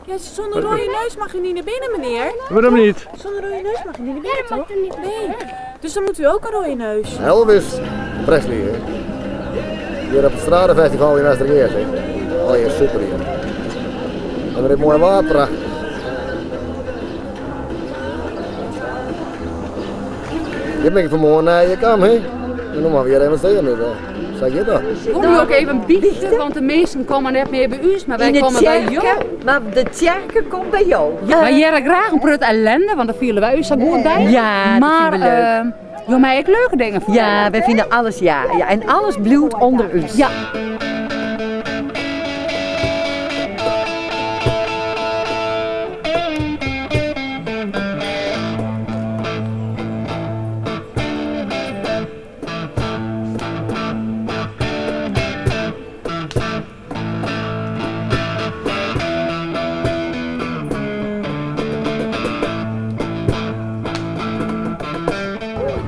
Ja, zonder rode neus mag u niet naar binnen, meneer. Waarom niet? Zonder rode neus mag u niet naar binnen, toch? Nee. Dus dan moet u ook een rode neus. Elvis Presley, hè? Hier op het Stratenfestival in Westergeest, hè? Oh, hier super hier. En er is mooi water. Hier ben ik vanmorgen naar je kam, hè? En nog maar weer even staan, dus, zeg je dat? Kom u ook even biechten, want de meesten komen net meer bij u, maar wij komen bij jou. Maar de tjerken komt bij jou. Ja. Wij jaren graag een prut ellende, want daar vielen wij u zo goed bij. Ja, dat maar, vinden we leuk. Wil mij ook leuke dingen vertellen. Ja, wij vinden alles, ja. Ja. En alles bloedt onder ons. Ja.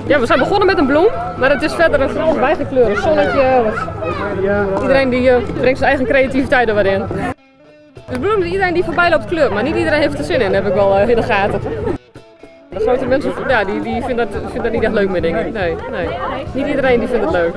Ja, we zijn begonnen met een bloem, maar het is verder een groot bijgekleurd zonnetje. Iedereen die brengt zijn eigen creativiteit er wat in. De bloem die iedereen die voorbij loopt kleurt, maar niet iedereen heeft er zin in, heb ik wel in de gaten. De grote mensen, ja, die vinden dat niet echt leuk meer, denk ik. Nee, nee. Niet iedereen die vindt het leuk.